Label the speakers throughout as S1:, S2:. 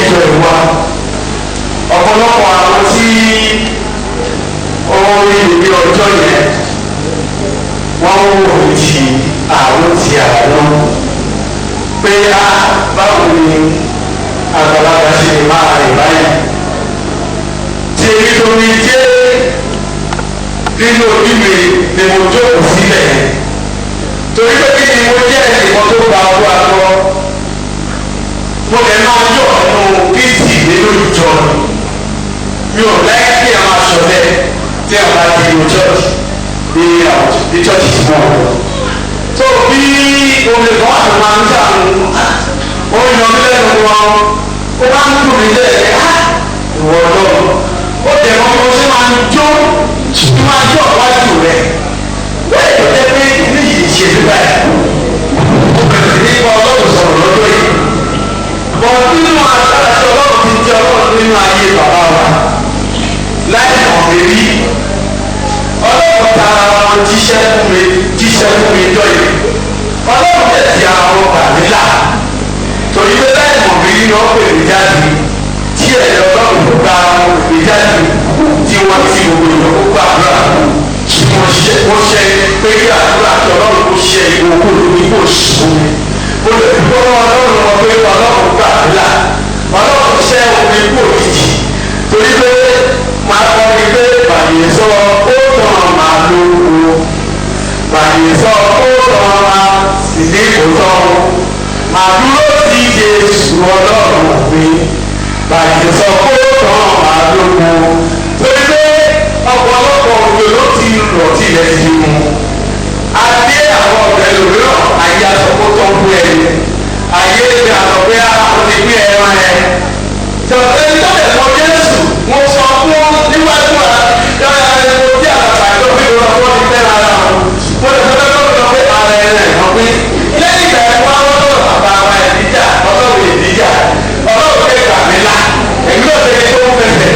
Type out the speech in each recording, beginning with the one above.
S1: ìjọ ìwà. Ọ̀pọ̀lọpọ̀ àwọn tí ó rí ìwé ọjọ́ yẹn, wọ́n ń wò ní ti àwọn ti àwọn pé á, báwo ni àgbàlagbà ṣe lè máa rìn báyìí? Tí èmi tó ní jẹ́ nínú ojú mi ni mo jókòó sílẹ̀ yẹn, torí pé kí ni, mo jẹ́ ẹnìkan tó gba owó agbọ́, mo lè máa yọ̀ nínú Kristi nínú ìjọ. Mi ò láyé kí ẹ máa ṣọlẹ̀ tí ẹ bá di inú church ní àwọn ní church tí mo wọ̀ tó bí omi kan wà tó máa ń sàmù, ó yọ mí lẹ́nu wọn, ó máa ń dùn mí lẹ́ẹ̀. Á ìwọ ọlọ́run, ó dẹ̀ mọ́ bí mo ṣe máa ń jó, tí máa jó ọ̀wájú rẹ̀ wẹ́ẹ̀ tó jẹ́ pé ní yìí ṣe bí báyìí. Mo bẹ̀rẹ̀ sí ní bá Ọlọ́run sọ̀rọ̀ lọ́jọ́ yìí bọ̀ nínú agbára tí Ọlọ́run ti jẹ́ Ọlọ́run nínú ayé bàbá wa láì mọ̀ mí rí. Ọlọ́run tara wọn jíṣẹ́ fún mi, jíṣẹ́ fún mi jọ yìí. Ọlọ́run tẹ̀ sí ara wọn gbà mí là, torí pé láì mọ̀ mí rí ni wọ́n pè mí jáde, tí ẹ̀yọ́ Ọlọ́run tó gba wọn pè mí jáde, tí wọ́n ti gbogbo ìyókù gbàdúrà, tí wọ́n ṣe, wọ́n ṣe pé kí àdúrà kí Ọlọ́run kó ṣe ìwòkú lórí kó ṣù mí. Mo lè fi gbọ́ Ọlọ́run wọn pé Ọlọ́run gbà mí là, Ọlọ́run ṣẹ́ omi kú òjijì, torí pé máa kọ́ ni pé bàyè sọ ó tàn máa ló o, bàyè sọ ó tàn máa sì ní kò tán o, màá dúró sí Jésù Ọlọ́run mi, bàyè sọ ó tàn máa ló o, torí pé ọ̀pọ̀lọpọ̀ òjò ló ti rọ̀ tí ilẹ̀ ti mú adé. Àwọn ọ̀rẹ́ lòmíràn ayé aṣọ kó tán fún ẹni ayé lè àtọ̀ pé àwọn ti gbé ẹran ẹ tẹ̀lé tó lè mọ Jésù. Mo sọ fún níwájú ara ẹni mo tí àgbà tó fi lọ fún ní fẹ́ràn ara wọn, mo lè sọ fẹ́ lọ́dọ̀ pé ara ẹ̀ rẹ̀ hàn pé lẹ́yìn ìgbà ẹ̀ wá lọ́dọ̀ bàbá wa ìdíjà, Ọlọ́run ìdíjà, Ọlọ́run fẹ́ gbà mí là. Èmi náà ṣe tó ń fẹsẹ̀,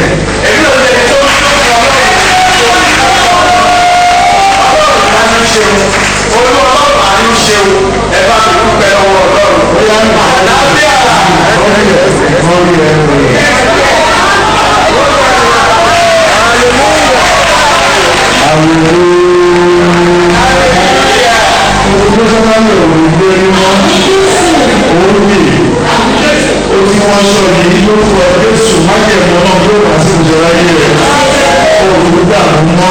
S1: èmi náà ṣe tó ń fẹsẹ̀. Ọlọ́run àánú ṣeun, olú Ọlọ́run àánú ṣeun. Ẹ bá mi dúpẹ́ lọ́wọ́ Ọlọ́run àlàáfíà.
S2: Ó tí wọ́n sọ yìí lórúkọ Jésù, májẹ̀mú náà yóò wá sí ìjọba ayé rẹ̀. Òòlù dààmú mọ́.